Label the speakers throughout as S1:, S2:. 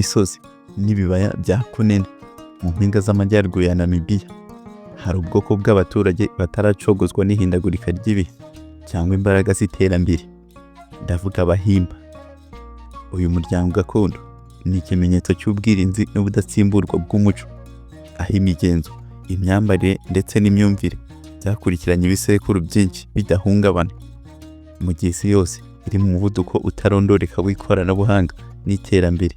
S1: Misozi n'ibibaya bya Kunene mu mpinga z'amajyaruguru ya Namibiya, hari ubwoko bw'abaturage bataracogozwa n'ihindagurika ry'ibihe cyangwa imbaraga z'iterambere. Ndavuga Abahimba. Uyu muryango gakondo ni ikimenyetso cy'ubwirinzi n'ubudatsimburwa bw'umuco, aho imigenzo, imyambarire ndetse n'imyumvire byakurikiranye ibisekuru byinshi bidahungabana. Mu gihe isi yose iri mu muvuduko utarondoreka w'ikoranabuhanga n'iterambere,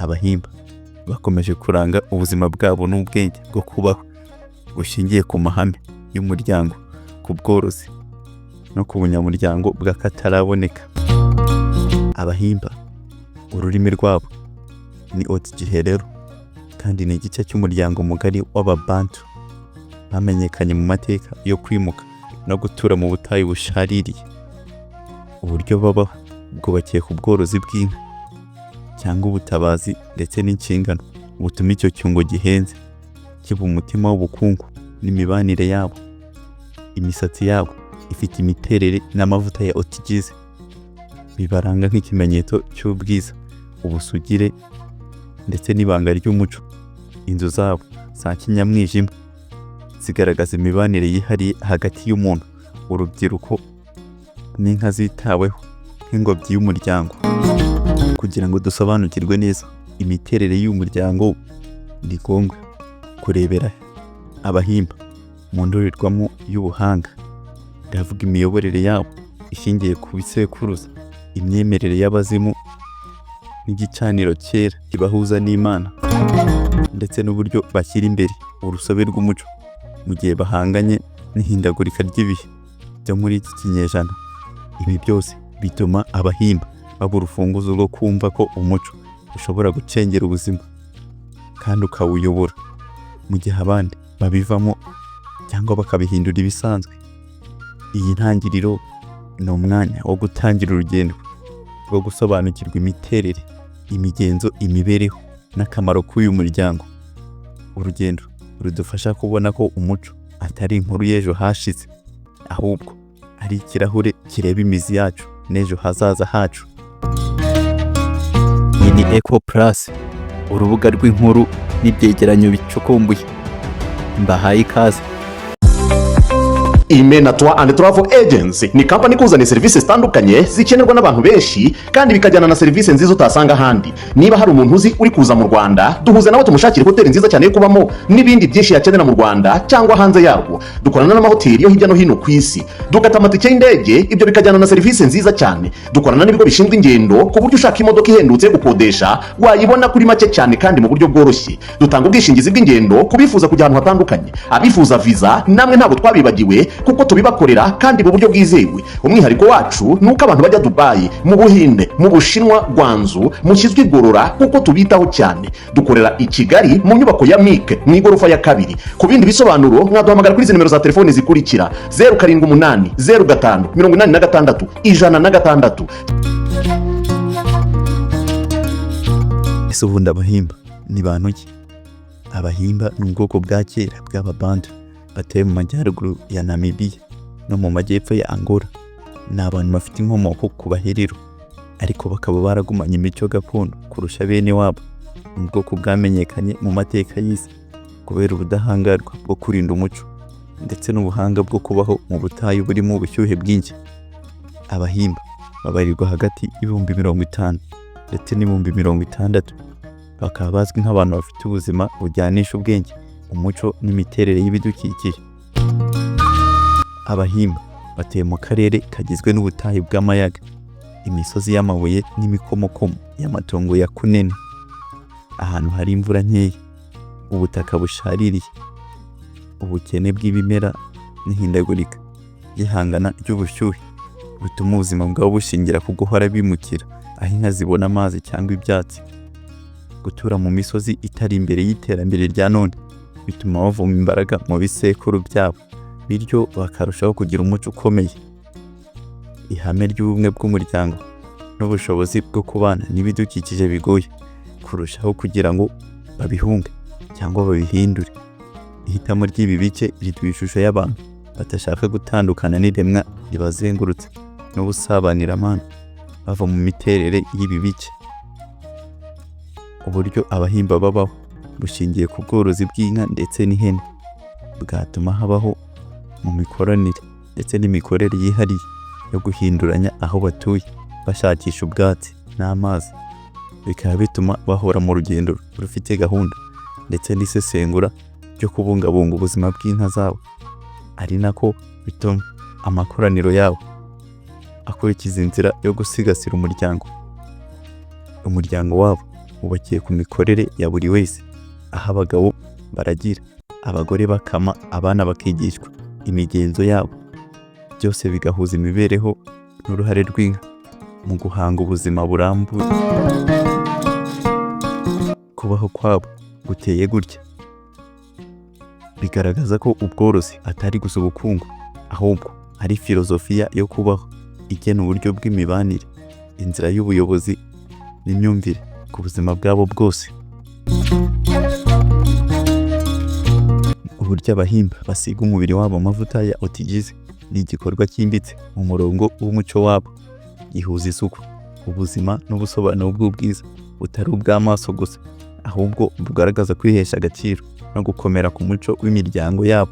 S1: Abahimba bakomeje kuranga ubuzima bwabo n'ubwenge bwo kubaho bushingiye ku mahame y'umuryango, ku bworozi no ku bunyamuryango bw'akataraboneka. Abahimba, ururimi rwabo ni Otjiherero kandi ni igice cy'umuryango mugari w'Ababantu bamenyekanye mu mateka yo kwimuka no gutura mu butayu bushaririye. Uburyo babaho bwubakiye ku bworozi bw'inka cyangwa ubutabazi ndetse n'inshingano butuma icyo cyungo gihenze kiba umutima w'ubukungu n'imibanire yabo. Imisatsi yabo ifite imiterere n'amavuta ya Otjize bibaranga nk'ikimenyetso cy'ubwiza, ubusugire ndetse n'ibanga ry'umuco. Inzu zabo za kinyamwijima zigaragaza imibanire yihariye hagati y'umuntu, urubyiruko n'inka zitaweho nk'ingobyi y'umuryango. Kugira ngo dusobanukirwe neza imiterere y'uyu muryango, ni ngombwa kurebera Abahimba mu ndorerwamo y'ubuhanga. Ndavuga imiyoborere yabo ishingiye ku bisekuruza, imyemerere y'abazimu n'igicaniro cyera kibahuza n'Imana, ndetse n'uburyo bashyira imbere urusobe rw'umuco mu gihe bahanganye n'ihindagurika ry'ibihe byo muri iki kinyejana. Ibi byose bituma Abahimba baba urufunguzo rwo kumva ko umuco ushobora gucengera ubuzima kandi ukawuyobora, mu gihe abandi babivamo cyangwa bakabihindura ibisanzwe. Iyi ntangiriro ni umwanya wo gutangira urugendo rwo gusobanukirwa imiterere, imigenzo, imibereho n'akamaro k'uyu muryango, urugendo rudufasha kubona ko umuco atari inkuru y'ejo hashize, ahubwo ari ikirahure kireba imizi yacu n'ejo hazaza hacu. Iyi ni Eco Plus, urubuga rw'inkuru n'ibyegeranyo bicukumbuye. Mbahaye ikaze.
S2: Imena Tour and Travel Agency ni kampani ikuzaniye serivisi zitandukanye zikenerwa n'abantu benshi kandi bikajyana na serivisi nziza utasanga ahandi. Niba hari umuntu uzi uri kuza mu Rwanda, duhuze nawe tumushakire hoteli nziza cyane yo kubamo n'ibindi byinshi yakenera mu Rwanda cyangwa hanze yarwo. Dukorana n'amahoteli yo hirya no hino ku isi, dukata amatike y'indege, ibyo bikajyana na serivisi nziza cyane. Dukorana n'ibigo bishinzwe ingendo ku buryo ushaka imodoka ihendutse yo gukodesha wayibona kuri make cyane kandi mu buryo bworoshye. Dutanga ubwishingizi bw'ingendo ku bifuza kujya ahantu hatandukanye. Abifuza viza namwe ntabwo twabibagiwe, kuko tubibakorera kandi mu buryo bwizewe. Umwihariko wacu ni uko abantu bajya Dubayi, mu Buhinde, mu Bushinwa, Guangzhou, mushyizwe igorora kuko tubitaho cyane. Dukorera i Kigali mu nyubako ya Mike mu igorofa ya kabiri. Ku bindi bisobanuro mwaduhamagara kuri izi nimero za telefoni zikurikira: 0780586106.
S1: Ese ubundi Abahimba ni bantu ki? Abahimba ni ubwoko bwa kera bw'Ababantu batuye mu majyaruguru ya Namibiya no mu majyepfo ya Angola. Ni abantu bafite inkomoko ku Baherero, ariko bakaba baragumanye imico gakondo kurusha bene wabo. Ni ubwoko bwamenyekanye mu mateka y'isi kubera ubudahangarwa bwo kurinda umuco ndetse n'ubuhanga bwo kubaho mu butayu burimo ubushyuhe bwinshi. Abahimba babarirwa hagati y' 50,000 ndetse n'60,000, bakaba bazwi nk'abantu bafite ubuzima bujyanisha ubwenge, umuco n'imiterere y'ibidukikije. Abahimba batuye mu karere kagizwe n'ubutayu bw'amayaga, imisozi y'amabuye n'imikomokomo y'amatongo ya Kunene, ahantu hari imvura nkeya, ubutaka bushaririye, ubukene bw'ibimera n'ihindagurika ry'ihangana ry'ubushyuhe butuma ubuzima bwabo bushingira ku guhora bimukira aho inka zibona amazi cyangwa ibyatsi. Gutura mu misozi itari imbere y'iterambere rya none bituma bavoma imbaraga mu bisekuru byabo, bityo bakarushaho kugira umuco ukomeye, ihame ry'ubumwe bw'umuryango n'ubushobozi bwo kubana n'ibidukikije bigoye kurushaho kugira ngo babihunge cyangwa babihindure. Ihitamo ry'ibi bice riduha ishusho y'abantu badashaka gutandukana n'iremwa ribazengurutse n'ubusabaniramana bava mu miterere y'ibi bice. Uburyo Abahimba babaho bushingiye ku bworozi bw'inka ndetse n'ihene, bwatuma habaho mu mikoranire ndetse n'imikorere yihariye yo guhinduranya aho batuye bashakisha ubwatsi n'amazi, bikaba bituma bahora mu rugendo rufite gahunda ndetse n'isesengura ryo kubungabunga ubuzima bw'inka zabo, ari nako bituma amakoraniro yabo akurikiza inzira yo gusigasira umuryango. Umuryango wabo wubakiye ku mikorere ya buri wese, aho abagabo baragira, abagore bakama, abana bakigishwa imigenzo yabo, byose bigahuza imibereho n'uruhare rw'inka mu guhanga ubuzima burambuye. Kubaho kwabo guteye gutya bigaragaza ko ubworozi atari gusa ubukungu, ahubwo ari filozofiya yo kubaho igena uburyo bw'imibanire, inzira y'ubuyobozi n'imyumvire ku buzima bwabo bwose. Uburyo Abahimba basiga umubiri wabo amavuta ya Otjize ni igikorwa cyimbitse mu murongo w'umuco wabo, gihuza isuku, ubuzima n'ubusobanuro bw'ubwiza butari ubw'amaso gusa, ahubwo bugaragaza kwihesha agaciro no gukomera ku muco w'imiryango yabo.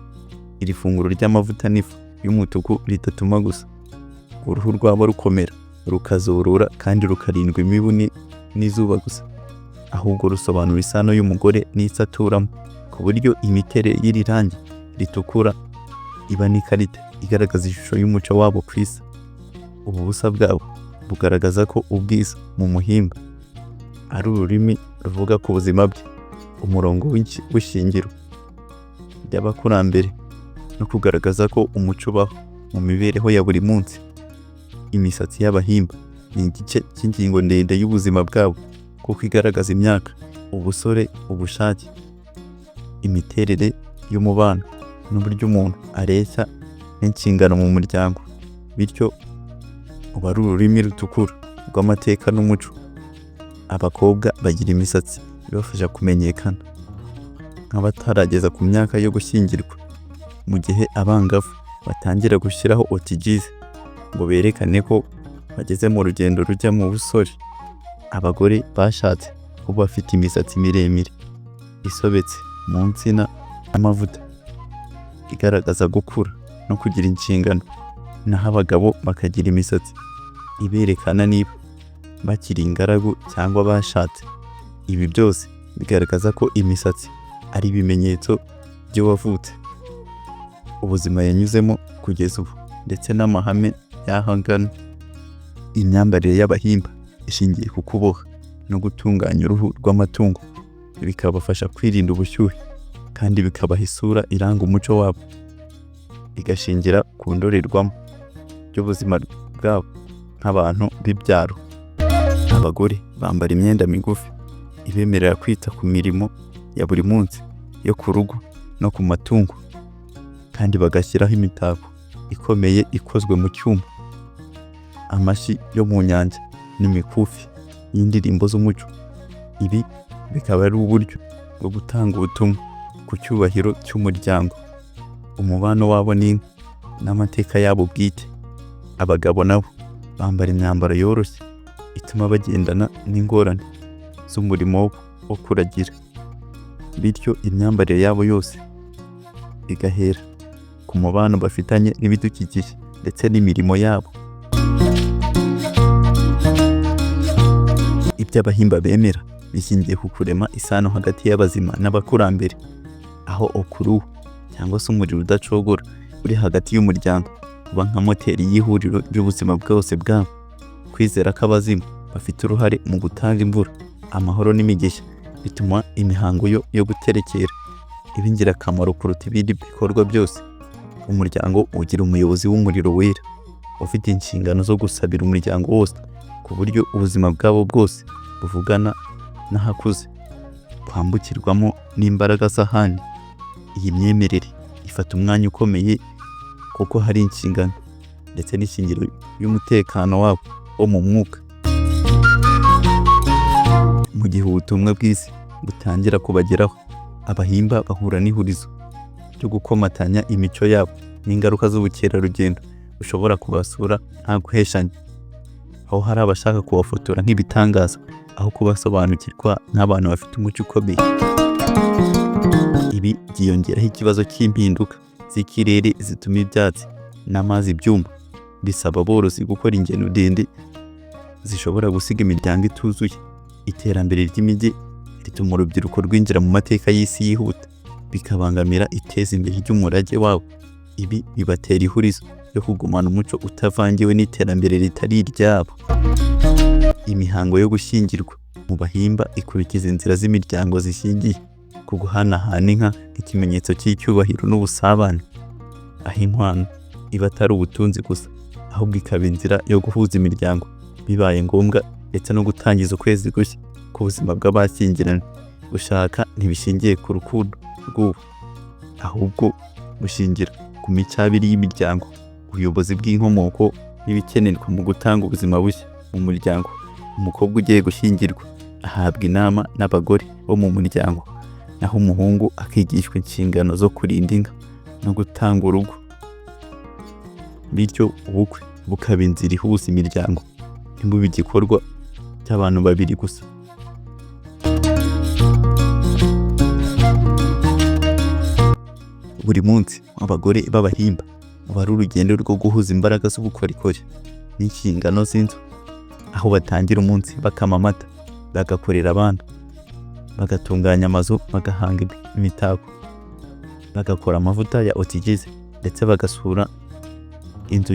S1: Iri funguro ry'amavuta n'ifu y'umutuku ridatuma gusa uruhu rwabo rukomera, rukazurura kandi rukarindwa imibu n'izuba gusa, ahubwo rusobanura isano y'umugore n'isi aturamo, ku buryo imiterere y'iri rangi ritukura iba n'ikarita igaragaza ishusho y'umuco wabo ku isi. Ubu busa bwabo bugaragaza ko ubwiza mu Muhimba ari ururimi ruvuga ku buzima bwe, umurongo w'ishingiro ry'abakurambere no kugaragaza ko umuco ubaho mu mibereho ya buri munsi. Imisatsi y'Abahimba ni igice cy'ingingo ndende y'ubuzima bwabo, kuko igaragaza imyaka, ubusore, ubushake, imiterere y'umubano n'uburyo umuntu areshya n'inshingano mu muryango. Bityo uba ari ururimi rutukura rw'amateka n'umuco. Abakobwa bagira imisatsi ibafasha kumenyekana nk'abatarageza ku myaka yo gushyingirwa, mu gihe abangavu batangira gushyiraho Otjize ngo berekane ko bageze mu rugendo rujya mu busore. Abagore bashatse bo bafite imisatsi miremire isobetse mu nsina n'amavuta, igaragaza gukura no kugira inshingano, naho abagabo bakagira imisatsi iberekana niba bakiri ingaragu cyangwa bashatse. Ibi byose bigaragaza ko imisatsi ari ibimenyetso by'uwavutse, ubuzima yanyuzemo kugeza ubu ndetse n'amahame y'aho agana. Imyambarire y'Abahimba ishingiye ku kuboha no gutunganya uruhu rw'amatungo, bikabafasha kwirinda ubushyuhe kandi bikabaha isura iranga umuco wabo, igashingira ku ndorerwamo y'ubuzima bwabo nk'abantu b'ibyaro. Abagore bambara imyenda migufi ibemerera kwita ku mirimo ya buri munsi yo ku rugo no ku matungo, kandi bagashyiraho imitako ikomeye ikozwe mu cyuma, amashyi yo mu nyanja n'imikufi y'indirimbo z'umuco. Ibi bikaba ari uburyo bwo gutanga ubutumwa ku cyubahiro cy'umuryango, umubano wabo n'inka n'amateka yabo bwite. Abagabo nabo bambara imyambaro yoroshye ituma bagendana n'ingorane z'umurimo wo kuragira, bityo imyambarire yabo yose igahera ku mubano bafitanye n'ibidukikije ndetse n'imirimo yabo. Ibyo Abahimba bemera bishingiye ku kurema isano hagati y'abazima n'abakurambere, aho okuruhu cyangwa se umuriro udacogora uri hagati y'umuryango uba nka moteri y'ihuriro ry'ubuzima bwose bwabo. Kwizera ko abazimu bafite uruhare mu gutanga imvura, amahoro n'imigisha bituma imihango yo guterekera iba ingirakamaro kuruta ibindi bikorwa byose. Umuryango ugira umuyobozi w'umuriro wera ufite inshingano zo gusabira umuryango wose ku buryo ubuzima bwabo bwose buvugana n'ahakuze bwambukirwamo n'imbaraga z'ahandi. Iyi myemerere ifata umwanya ukomeye kuko hari inshingano ndetse n'ishingiro y'umutekano wabo wo mu mwuka. Mu gihe ubutumwa bw'isi butangira kubageraho, Abahimba bahura n'ihurizo ryo gukomatanya imico yabo n'ingaruka z'ubukerarugendo bushobora kubasura nta guheshanya. aho hari abashaka kubafotora nk'ibitangaza aho kubasobanukirwa nk'abantu bafite umuco ukomeye. Ibi byiyongeraho ikibazo cy'impinduka z'ikirere zituma ibyatsi n'amazi byuma, bisaba aborozi gukora ingendo ndende zishobora gusiga imiryango ituzuye. Iterambere ry'imijyi rituma urubyiruko rwinjira mu mateka y'isi yihuta, bikabangamira iteza imbere ry'umurage wabo. Ibi bibatera ihurizo ryo kugumana umuco utavangiwe n'iterambere ritari iryabo. Imihango yo gushyingirwa mu Bahimba ikurikiza inzira z'imiryango zishingiye ku guhanahana inka nk'ikimenyetso cy'icyubahiro n'ubusabane, aho inkwano iba atari ubutunzi gusa, ahubwo ikaba inzira yo guhuza imiryango bibaye ngombwa, ndetse no gutangiza ukwezi gushya k'ubuzima bw'abashyingiranywe. Gushaka ntibishingiye ku rukundo rw'ubu, ahubwo gushingira ku micabiri y'imiryango, ubuyobozi bw'inkomoko n'ibikenerwa mu gutanga ubuzima bushya mu muryango. Umukobwa ugiye gushyingirwa ahabwa inama n'abagore bo mu muryango, naho umuhungu akigishwa inshingano zo kurinda inka no gutanga urugo. Bityo ubukwe bukaba inzira ihuza imiryango, ntibube igikorwa cy'abantu babiri gusa. Buri munsi abagore b'Abahimba uba ari urugendo rwo guhuza imbaraga z'ubukorikori n'inshingano z'inzu, aho batangira umunsi bakama amata, bagakorera abana, bagatunganya amazu, bagahanga imitako, bagakora amavuta ya otigize, ndetse bagasura inzu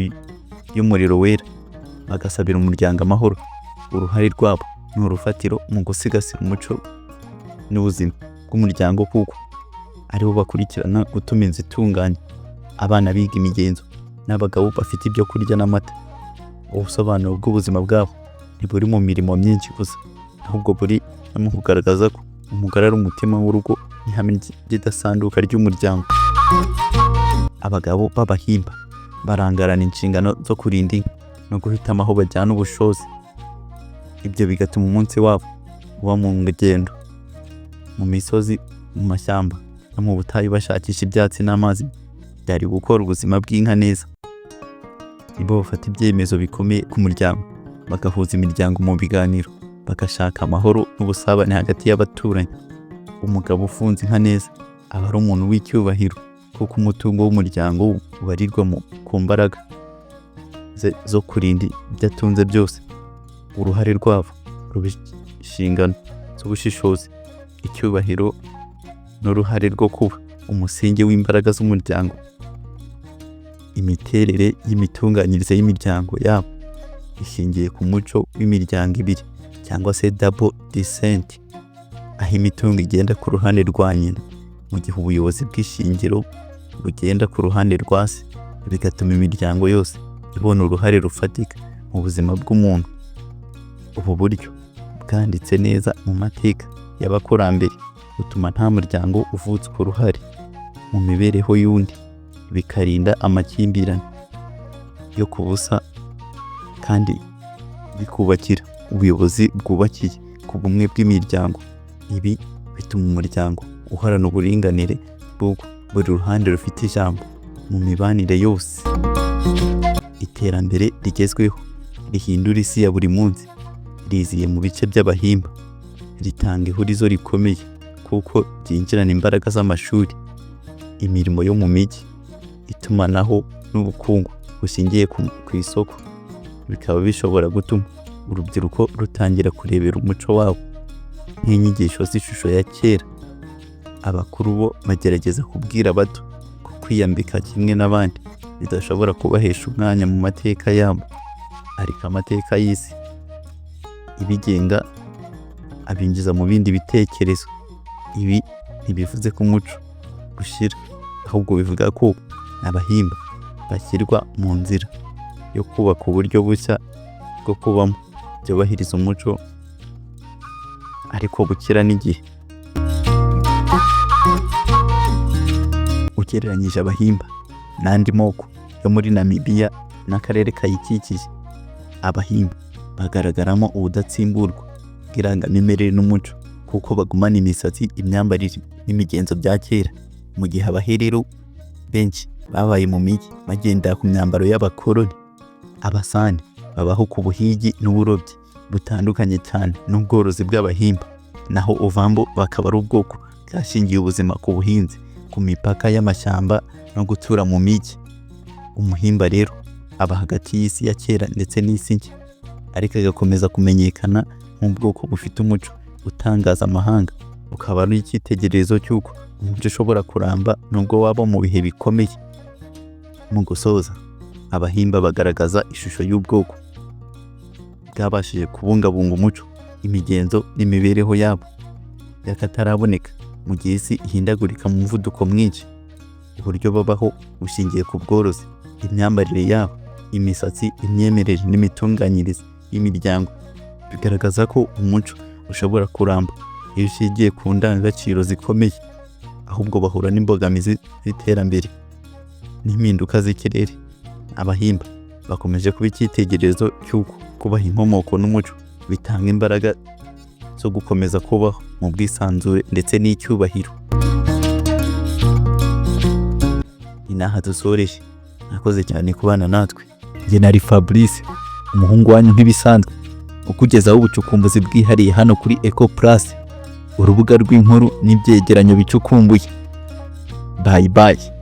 S1: y'umuriro wera, bagasabira umuryango amahoro. Uruhare rwabo ni urufatiro mu gusigasira umuco n'ubuzima bw'umuryango, kuko aribo bakurikirana gutuma inzu itunganye, abana biga imigenzo, n'abagabo bafite ibyo kurya n'amata. Ubusobanuro bw'ubuzima bwabo ntiburi mu mirimo myinshi gusa, ahubwo buri no mu kugaragaza ko umugore ari umutima w'urugo n'ihame ry'idasanduka ry'umuryango. Abagabo b'Abahimba barangarana inshingano zo kurinda inka no guhitamo aho bajyana ubushozi. Ibyo bigatuma umunsi wabo uba mu ngendo, mu misozi, mu mashyamba no mu butayu, bashakisha ibyatsi n'amazi byari gukora ubuzima bw'inka neza. Nibo bafata ibyemezo bikomeye ku muryango, bagahuza imiryango mu biganiro, bagashaka amahoro n'ubusabane hagati y'abaturanyi. Umugabo ufunze inka neza aba ari umuntu w'icyubahiro, kuko umutungo w'umuryango ubarirwa ku mbaraga ze zo kurinda ibyo atunze byose. Uruhare rwabo ruba inshingano z'ubushishozi, icyubahiro n'uruhare rwo kuba umusingi w'imbaraga z'umuryango. Imiterere y'imitunganyirize y'imiryango yabo ishingiye ku muco w'imiryango ibiri cyangwa se double descent, aho imitungo igenda ku ruhande rwa nyina mu gihe ubuyobozi bw'ishingiro bugenda ku ruhande rwa se, bigatuma imiryango yose ibona uruhare rufatika mu buzima bw'umuntu. Ubu buryo bwanditse neza mu mateka y'abakurambere butuma nta muryango uvutswa uruhare mu mibereho y'undi, bikarinda amakimbirane yo ku busa kandi bikubakira ubuyobozi bwubakiye ku bumwe bw'imiryango. Ibi bituma umuryango uhorana uburinganire bw'uko buri ruhande rufite ijambo mu mibanire yose. Iterambere rigezweho rihindura isi ya buri munsi riziye mu bice by'Abahimba, ritanga ihurizo rikomeye kuko ryinjirana imbaraga z'amashuri, imirimo yo mu mijyi, itumanaho n'ubukungu bushingiye ku isoko, bikaba bishobora gutuma urubyiruko rutangira kurebera umuco wabo nk'inyigisho z'ishusho ya kera. Abakuru bo bagerageza kubwira abato ko kwiyambika kimwe n'abandi bidashobora kubahesha umwanya mu mateka yabo, ariko amateka y'isi ibigenga abinjiza mu bindi bitekerezo. Ibi ntibivuze ko umuco ushira, ahubwo bivuga ko Abahimba bashyirwa mu nzira yo kubaka uburyo bushya bwo kubamo byubahiriza umuco ariko bukira n'igihe. Ugereranyije Abahimba n'andi moko yo muri Namibiya n'akarere kayikikije, Abahimba bagaragaramo ubudatsimburwa bw'irangamimerere n'umuco, kuko bagumana imisatsi, imyambarire n'imigenzo bya kera, mu gihe Abaherero benshi babaye mu mijyi bagendera ku myambaro y'abakoloni. Abasani Babaho ku buhigi n'uburobyi butandukanye cyane n'ubworozi bw'Abahimba. Naho Ovambo bakaba ari ubwoko bwashingiye ubuzima ku buhinzi, ku mipaka y'amashyamba no gutura mu mijyi. Umuhimba rero aba hagati y'isi ya kera ndetse n'isi nshya, ariko agakomeza kumenyekana nk'ubwoko bufite umuco utangaza amahanga, ukaba ari icyitegererezo cy'uko umuco ushobora kuramba nubwo waba mu bihe bikomeye. Mu gusoza, Abahimba bagaragaza ishusho y'ubwoko bwabashije kubungabunga umuco, imigenzo n'imibereho yabo y'akataraboneka mu gihe isi ihindagurika mu muvuduko mwinshi. Uburyo babaho bushingiye ku bworozi, imyambarire yabo, imisatsi, imyemerere n'imitunganyirize y'imiryango bigaragaza ko umuco ushobora kuramba iyo ushingiye ku ndangagaciro zikomeye. Ahubwo bahura n'imbogamizi z'iterambere n'impinduka z'ikirere. Abahimba bakomeje kuba icyitegererezo cy'uko kubaha inkomoko n'umuco bitanga imbaraga zo gukomeza kubaho mu bwisanzure ndetse n'icyubahiro. Ni n'aha dusoreje. Mwakoze cyane kubana natwe. Njye nari Fabrice, umuhungu wanyu nk'ibisanzwe, ukugezaho ubucukumbuzi bwihariye hano kuri Eco Plus, urubuga rw'inkuru n'ibyegeranyo bicukumbuye. Bye bye.